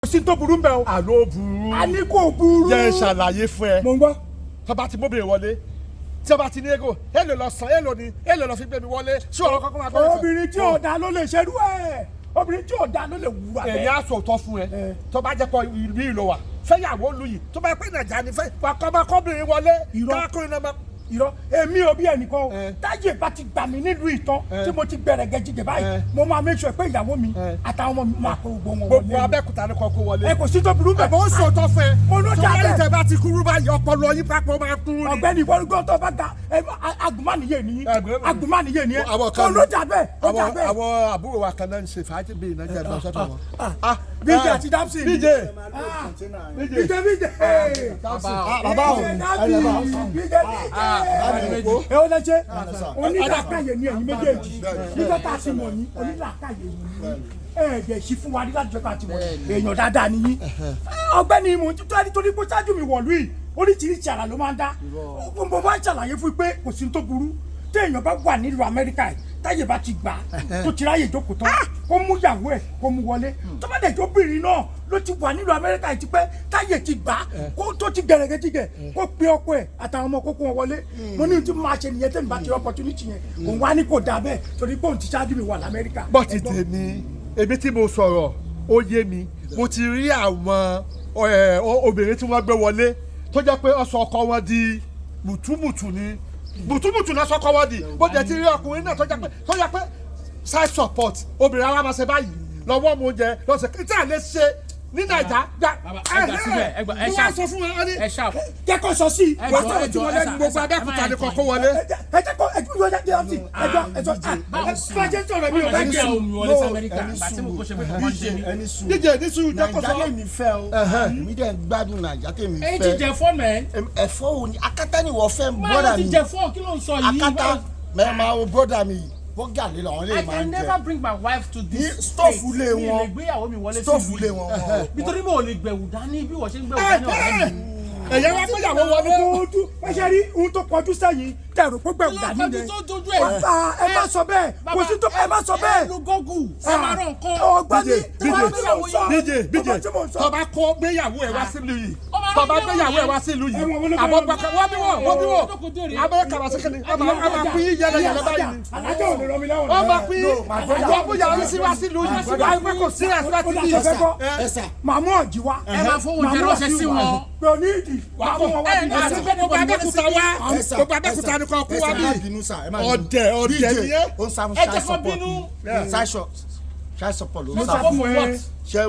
Sí tó burú ń bẹ o. Àló burú. A ní kò burú. Jẹ́ n ṣàlàyé fún ẹ. Mo ń gbọ́. Tó bá ti móbìnrin wọlé, tí a bá ti ní ego, èlò lọ san, èlò ni èlò lọ fi gbé mi wọlé, ṣé ọ̀rọ̀ kankan máa gbọ́? Obìnrin tí ò dáa ló lè ṣerú ẹ̀, obìnrin tí ò dáa ló lè wúra Èmi bẹ́ẹ̀. á sòótọ́ fún ẹ. Tó bá jẹ́ pọ̀ ìlú ìlú wa fẹ́yàwó lu yìí, tó bá yẹ pé Nàìjíríà ni fẹ́ wà kọ́ máa kọ́bìnrin wọlé. Irọ́. Káàkiri náà máa. Irọ́, èmi ò bí ẹnìkan o. Eh. Táyé bá ti gbà mí nílùú ìtàn tí mo ti gbẹrẹ gẹjìgẹ báyìí, mo máa make sure pé ìyàwó mi àtàwọn ọmọ mi máa kó gbogbo wọn Gbogbo wọlé. Abẹ́òkúta ni kò kó wọlé. Ẹ kò sí tó burú bẹ́ẹ̀. Mo ń sòótọ́ fún ẹ. Mo ló Tó dà bá ní bẹ́ẹ̀. tẹ bá ti kúrú báyìí, ọpọlọ yín papọ̀ máa kúrú ni. Ọ̀gbẹ́ni, ìwọ tó bá ga agùnmánìyé ni. Agùnmánìyé ni. Àwọn kan Mo ló dà bẹ́ẹ̀, ó dà àwọn bẹ́ẹ̀. Àwọn àbúrò wa kan náà ń ṣe fàájì bíi iná jẹ́ ìgbọ̀nsẹ̀ wọn. Ah, BJ àti Dapsy. BJ. BJ, BJ. Bàbá o. BJ, BJ. Ẹ ó lẹ́sẹ̀ onílàkàyè ni ẹ̀yin méjèèjì. Nígbà tá a sì mọ̀ yín, onílàkàyè ni ẹ ẹ̀ẹ́dẹ̀ sí fún wa ní láti jọ́ tá a ti mọ̀ yín. Èèyàn dáadáa ni yín. Ọ̀gbẹ́ni, mò ń tún ẹni torí pé ṣáájú mi wọ̀lú yìí, oríṣiríṣi àrà ló máa ń dá. Mo bá ń ṣàlàyé fún pé kò sí tó burú téèyàn bá wà nílùú Amẹ́ríkà yìí, táyè bá ti gbà á, tó ti ráyè jókòó tán, kó mú ìyàwó ẹ̀ kó mú wọlé. Tó bá dẹ̀ jóbìnrin náà ló ti wà nílùú Amẹ́ríkà yìí tipẹ́, táyè ti gbà á, kó tó ti gẹ̀rẹ́gẹ́jìgẹ̀, kó pe ọkọ ẹ̀ àtàwọn ọmọ kókó wọn wọlé. Mo ní tí mo máa ṣe nìyẹn tẹ́mi bá ti rí opportunity yẹn. Òun wá ní kò dáa bẹ́ẹ̀ torí pé òun ti ṣáájú mi wà l'Amẹ́ríkà. Bọ́tì tèmi, èmi tí mo sọ̀rọ̀ ó yé mi. Mo ti rí àwọn obìnrin tí wọ́n gbé wọlé tó jẹ́ pé ó sọ ọkọ wọn di mùtúmùtù ni, mùtúmùtù náà sọkọ wọn di. Bó jẹ́ ti rí ọkùnrin náà tó jẹ́ pé side support obìnrin ara máa ṣe báyìí lọ́wọ́ mo jẹ lọ́sẹ̀ tí a lè ṣe ní Nàìjà gbà. Bàbá, ẹ gbà síbẹ̀, ẹ gbà, ẹ Mo wá ṣáà. sọ fún wọn ní Ẹ ṣáà. Jẹ́ kó sọ sí i. Ẹ Wọ́n jọ̀ọ́, sọ̀rọ̀ ẹ tí jọ̀ọ́, wọ́n ẹ lẹ́nu. sà. Gbogbo Abẹ́òkúta ni kọ́kọ́ wọlé. Ẹ jẹ́ kó ẹ jẹ́ jẹ́ ẹjọ́ ẹjọ́ ẹ fàjẹ́ sọ̀rọ̀ mi ò Ẹ bẹ́ẹ̀ gbé jẹ́. omi wọlé sí Amẹ́ríkà ìgbà tí mo kó ṣe pé kò máa ń ṣe mí. Ẹni sùúrù. Díje ní sùúrù, jẹ́ kó sọ. Nàìjà lèmi fẹ́ o, èmi dẹ̀ ń gbádùn Nàìjà tèmi Èyí ti fẹ́. jẹ fọ́ mẹ́. Ẹ̀fọ́ wo ni akátá ni wọ́n fẹ́? Máa Brother ti mi, jẹ fọ́, kí ló ń sọ yìí? akátá mẹ́rin máa wo brother mi, bọ́gà lé làwọn lè I máa can ń jẹ. never bring my wife to Ní this stove state. lé Mi ì wọn. lè gbéyàwó mi wọlé sí Stove ìlú lé yìí. wọn wọn. Nítorí mo ò lè gbẹ̀wù dání bí wọ́n ṣe ń gbẹ̀wù dání, ọ̀rẹ́ mi. Ẹ̀yẹ wá gbéyàwó wọlé. Ojú ẹsẹ rí ohun tó kọjú sẹ́yìn tẹ̀rù pé gbẹ̀wù Kí ló dání kọjú yẹn. tó dojú ẹ̀? Bàbá, ẹ má sọ bẹ́ẹ̀, kò sí tó, ẹ má sọ bẹ́ẹ̀. Ẹ lu gọ́gù, ẹ máa rán nǹkan. Ọ̀gbẹ́ni, DJ, ọmọ tí mò ń sọ, DJ, DJ, ọmọ tí mò ń sọ. tó bá kó gbéyàwó ẹ wá sílùú yìí, Ó máa tó bá rán gbéyàwó ẹ wá sílùú yìí, Ẹ̀wọ̀n wo ló fẹ́ àbọ̀ rán? gbàgbọ́ wọ́n bí wọ́n, wọ́n bí wọ́n Amẹ́ríkà wá sí kíni, wọ́n máa pín yẹlẹyẹlẹ báyìí ni. Alájọ ò lè rán mi lẹ́wọ̀n. Wọ́n máa pín ìjọ bóyá sí wá sílùú yìí, wáyé pé kò sí ẹ̀sìn Ó láti bí. dà, sọ fẹ́ gbọ́. Ẹ sà. Màmú ọ̀jì wa. Ẹ máa fowó oúnjẹ ránṣẹ́ sí wọn. Pé o ní ìdì. Màmú wọn wá Ẹ bí. ní àti Gbogbo Abẹ́òkúta wá, Ẹ sà, gbogbo Abẹ́òkúta ni kò kú wá ẹ sà, ẹ má bí. bínú sà, ẹ má bínú. Ọ̀dẹ̀ ọ̀dẹ̀ DJ, ni ẹ́. ó ń sá fún Ẹ child jẹ́ kó support bínú. ni. Child support ló ń sá Support fún. for what? Ṣé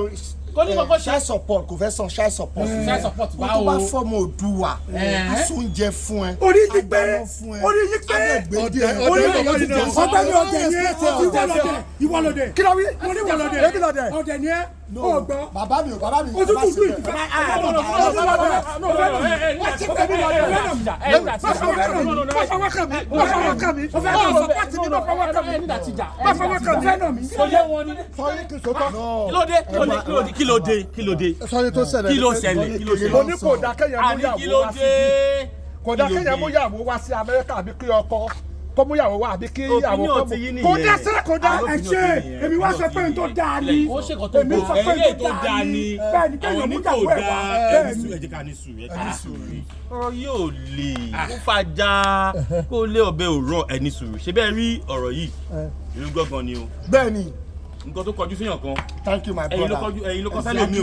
Kò ní kọ́kọ́ ṣe. Child support, kò fẹ́ san child support. Child support Kó tó báwo? bá fọ́mọ Òdùwà, Eh. á sún oúnjẹ fún ẹ. Orí yín pé, á dáná fún ẹ, orí yín pé. á dẹ̀ gbé Ọ̀dẹ̀ díẹ̀. ọ̀dẹ̀ lọ́wọ́ yìí náà. Ọ̀gbẹ́ni, ọ̀dẹ̀ ni ẹ́, ìwọ lọ̀dẹ̀, ìwọ lọ̀dẹ̀. Kí ló wí? Mo ní ìwọ lọ̀dẹ̀. Èmi lọ̀dẹ̀. Ọ̀dẹ̀ ni ẹ́, ó gbọ́. Bàbá mi ò, bàbá mi. Òtútù Bàbá dùn sí bẹ́ẹ̀. ìfẹ́. Má fọwọ́ kàn mí, má fọwọ́ kàn mí, má fọwọ́ kàn mí, má fọwọ́ kàn mí, má fọwọ́ kàn mí. Kí Sọyìn kì í sọ́tọ̀. ló dé? Kí ló dé? Kí ló dé? Sọyìn tó ṣẹlẹ̀ Kí ló ni pé ṣẹlẹ̀? Kí ló ṣẹlẹ̀? Mo ní kò dá kéèyàn mú Àní kí yàwó ló wá sí dé? kò dá kéèyàn mú yàwó wá sí Amẹ́ríkà, àbí kí ọkọ kó mú yàwó wá, àbí kí yàwó Opinion kó mú ti yín kò dá nìyẹn. sẹ́, kò dá. Ẹ ṣe, èmi wá sọ pé n tó dáa ni. Ó ṣe nǹkan tó Èmi sọ pé Eléyìí n tó dáa ni. Bẹ́ẹ̀ ni kéèyàn Àwọn mú ní kò yàwó ẹ̀ wá. dáa. Bẹ́ẹ̀ Ẹni ni. sùúrù, ẹ jẹ́ ká ní sùúrù, ẹ jẹ́ ká ní sùúrù. Ọ̀rọ̀ yóò le kó fàjà kó lé ọbẹ̀ òrọ̀, ẹni sùúrù. Ṣé bẹ́ẹ̀ rí ọ̀rọ̀ yìí, ìlú gbọ̀ngàn ni o. Bẹ́ẹ̀ ni. Nǹkan tó kọjú síyàn kan, Thank you, my ẹ̀yin ló brother. kọjú, ẹ̀yin ló kọ sẹ́lòmí o.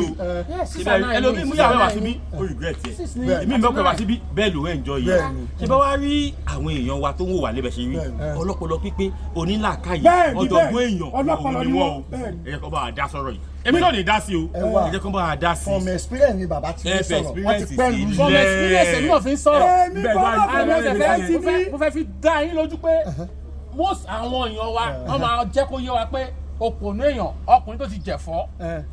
Six Ṣé bẹ́ẹ̀ and rí nine ẹlòmíì ni, mú six yàwó and ẹ̀ wá nine síbí, ni. ó regret ẹ̀. Bẹ́ẹ̀ Èmi mẹ́kọ̀ọ́ wá síbí, bẹ́ẹ̀ ló enjoy yìí. Bẹ́ẹ̀ni. Ṣé bá wá rí àwọn èèyàn wa tó ń wò wá lébẹ̀ ṣe rí ọlọ́pọlọ pípé, onílàákàyè, Bẹ́ẹ̀ni, ọ̀jọ̀gbọ́n bẹ́ẹ̀ni. èèyàn Ọlọ́pọlọ òun ni ni wọ́n wọ́n. o. Bẹ́ẹ̀ni. Ẹ jẹ́ kó bá wa dá sọ̀rọ̀ yìí. Èmi náà lè dá sí o. Ẹ wá. Ẹ jẹ́ kó bá wa dá sí. From experience ni bàbá ti Ẹ ń fẹ́ sọ̀rọ̀, wọ́n ti experience pẹ́ sí lù. From experience èmi náà fi ń sọ̀rọ̀. Èmi Bẹ́ẹ̀ kọ́ bá ló rí fẹ́ Mo lọ́sẹ̀ fẹ́ ti bí. mo fẹ́ fi dá yín lójú pé most àwọn èèyàn wa, wọ́n máa jẹ́ kó yé wa pé òpònú èèyàn, ọkùnrin tó ti jẹ̀fọ́,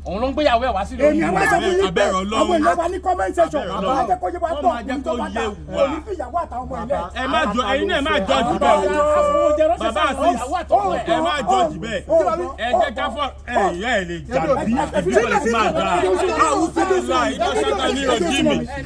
òun ló ń gbéyàwó ẹ̀ wá sí Èmi àwọn sọ fún yín pé Abẹ́rẹ́ Ọlọ́run. àwọn èèyàn wa ní comment section, Abẹ́rẹ́ àwọn Ọlọ́run. ajẹ́ kó yé wa Wọ́n tó máa jẹ́ ọkùnrin tó kó bá dà yé wa. òní fi ìyàwó àtàwọn ọmọ ẹ̀ lẹ̀. Ẹ má jọ, ẹ̀yin náà ẹ má jọ jù bẹ́ẹ̀ o. Bàbá Azeez, ẹ má jọ jù bẹ́ẹ̀. Ẹ jẹ́ ká fọ ẹ̀yìn ẹ̀ lè jà bí ẹbí bẹ̀rẹ̀ sí máa dà. Àwùjọ ìlà ìdọ́sọ̀tà ní ìrọ̀jì mi.